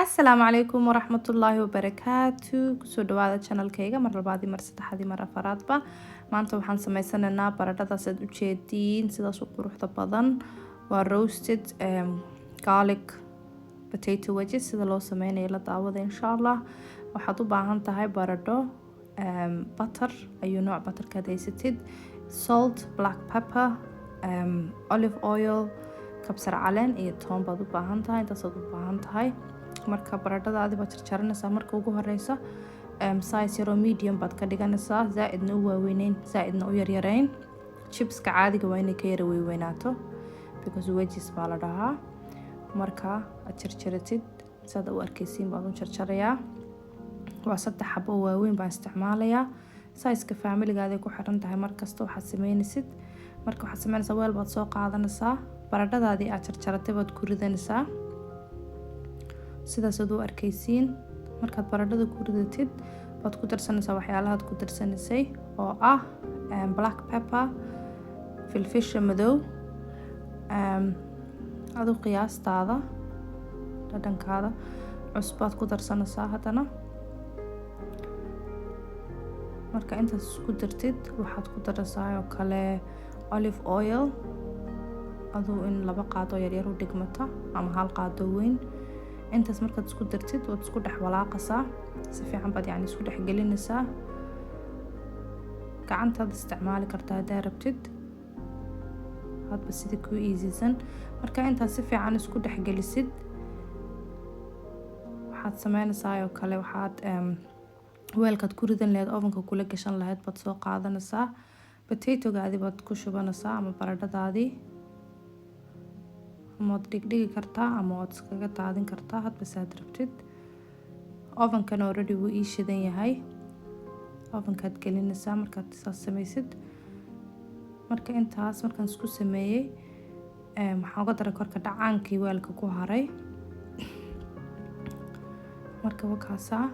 Asalaamu calaykum waraxmatullaahi wabarakaatu. Kusoo dhawaada channelkayga mar labaadii, mar saddexaadii, mar afaraadba. Maanta waxaan sameysanaynaa baradhadaas aad ujeediin, sidaas u quruxda badan. Waa roasted garlic potato wedges. Sida loo sameynayo la daawada, insha Allah. Waxaad u baahan tahay baradho, butter, ayuu nooc butterkaad haysatid, salt, black pepper, olive oil, kabsar caleen iyo toon baad u baahan tahay. Intaasaad u baahan tahay. Marka baradhadaadi baad jarjaranaysaa. Marka ugu horeysa size yaroo medium baad ka dhiganaysaa, zaa-idna u waaweyneyn, zaa-idna u yaryareyn. Chipska caadiga waa inay ka yara weyweynaato because wedges baa la dhahaa. Marka aad jarjaratid, saad u arkeysiin baad u jarjarayaa. Waa saddex xabo oo waaweyn baan isticmaalayaa. Sizeka familigaaday ku xiran tahay markasta waxaad sameynaysid. Marka waxaad sameynaysaa, weel baad soo qaadanaysaa, baradhadaadii aad jarjaratay baad ku ridanaysaa, sidaasaad u arkeysiin. Markaad baradhada ku ridatid, baad ku darsanaysaa waxyaalahaad ku darsanaysay oo ah black pepper, filfisha madow, adu qiyaastaada, dhadhankaada, cusbaad ku darsanaysaa haddana. Marka intaas isku dartid, waxaad ku daraysaa oo kale olive oil, aduu in laba qaado yaryar u dhigmata ama hal qaado weyn. Intaas markaad isku dartid, waad isku dhex walaaqaysaa si fiican baad, yacni, isku dhex gelinaysaa. Gacantaad isticmaali kartaa haddaa rabtid, hadba sidii kuu easysan. Marka intaas si fiican isku dhex gelisid, waxaad sameynaysaa oo kale, waxaad weelkaad ku ridan lahayd, ovenka kula gashan lahayd baad soo qaadanaysaa. Potatogaadii baad ku shubanaysaa ama baradhadaadii, ama waad dhigdhigi kartaa ama waad iskaga daadin kartaa, hadba saad rabtid. Ovenkan already wuu ii shidan yahay. Ovenkaad gelinaysaa markaad saas sameysid. Marka intaas markaan isku sameeyey, waxaan uga daray korka dhacaankii weelka ku haray. Marka wakaasaa.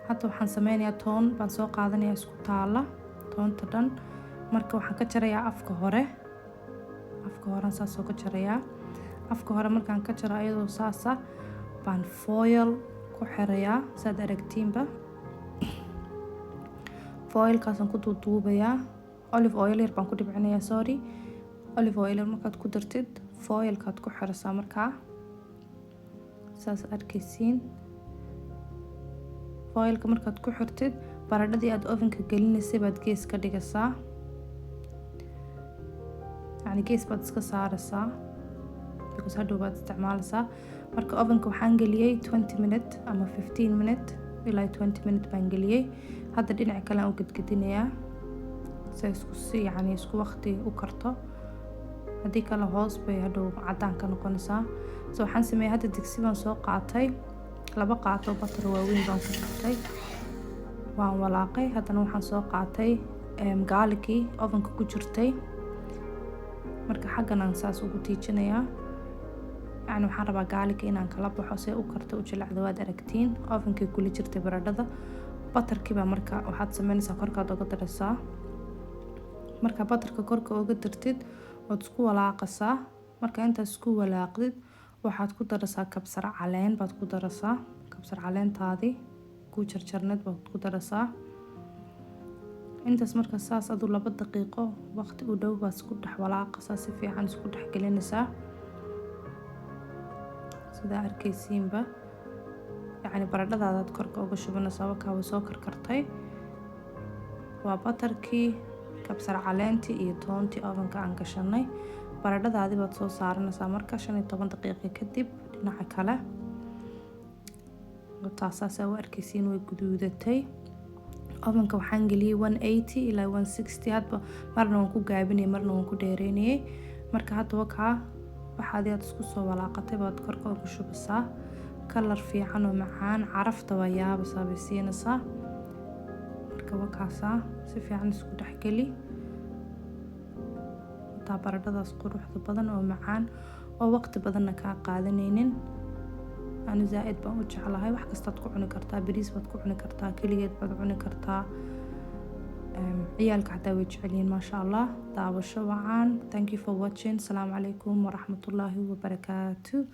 Hadda waxaan sameynayaa, toon baan soo qaadanayaa isku taala toonta dhan. Marka waxaan ka jarayaa afka hore. Afka horean saasoo ka jarayaa. Afka hore markaan ka jaro, iyadoo saasa baan foil ku xirayaa, saad aragtiinba. Foilkaasaan ku duuduubayaa. Olive oil yar baan ku dhibcinayaa, sorry. Olive oil yar markaad ku dartid, foilkaad ku xiraysaa. Markaa saas arkaysiin, foilka markaad ku xirtid, baradhadii aad ovenka gelinaysay baad gees ka dhigaysaa, yacni gees baad iska saaraysaa because hadhow baad isticmaalaysaa. Marka ovenka waxaan geliyey 20 minute ama 15 minute, ilaa 20 minute baan geliyey. Hadda dhinaca kale aan u gedgedinayaa si isku si, yacni, isku waqti u karto. Haddii kale hoos bay hadhow caddaan ka noqonaysaa. So waxaan sameeyey, hadda digsi baan soo qaatay, laba qaato butter waaweyn baan ku shubtay, waan walaaqay. Haddana waxaan soo qaatay garlicii ovenka ku jirtay. Marka xaggan aan saas ugu tiijinayaa, yacni waxaan rabaa garlica inaan kala baxo si u karto, u jilicda. Waad aragtiin, ovenkii kula jirtay baradhada. Butterkii baa marka waxaad sameynaysaa, korkaad oga daraysaa. Marka butterka korka oga dartid, waad isku walaaqaysaa. Marka intaad isku walaaqdid, waxaad ku daraysaa kabsar caleen baad ku daraysaa. Kabsar caleentaadii ku jarjarneed baad ku daraysaa. Intaas marka saas adu 2 daqiiqo waqti u dhow baad isku dhex walaaqaysaa, si fiican isku dhex gelinaysaa, sidaa arkaysiinba. Yacni baradhadaadaad korka uga shubanaysaa. Wakaa, way soo karkartay. Waa butterkii, kabsar caleentii iyo toontii ovenka aan gashanay. Baradhadaadii baad soo saaranaysaa marka 15 daqiiqo kadib dhinaca kale. Taasaasa u arkaysiin, way guduudatay. Ovenka waxaan geliyey 180 ilaa 160, hadba marna waan ku gaabinayay, marna waan ku dheereynayay. Marka hadda wakaa, waxaadii aad isku soo walaaqatay baad korka uga shubaysaa. Color fiican oo macaan, carafta waa yaabaysaa bay siinaysaa. Marka wakaasaa, si fiican isku dhexgeli. Wataa baradhadaas quruxda badan oo macaan oo waqti badanna kaa qaadanaynin. Ani zaa-id baan u jeclahay. Wax kastaad ku cuni kartaa, bariis baad ku cuni kartaa, keligeed baad cuni kartaa, ciyaalka xataa way jecelyihiin, maasha Allah. Daawasho wacan. Thank you for watching. Asalaamu calaykum waraxmatullaahi wabarakaatu.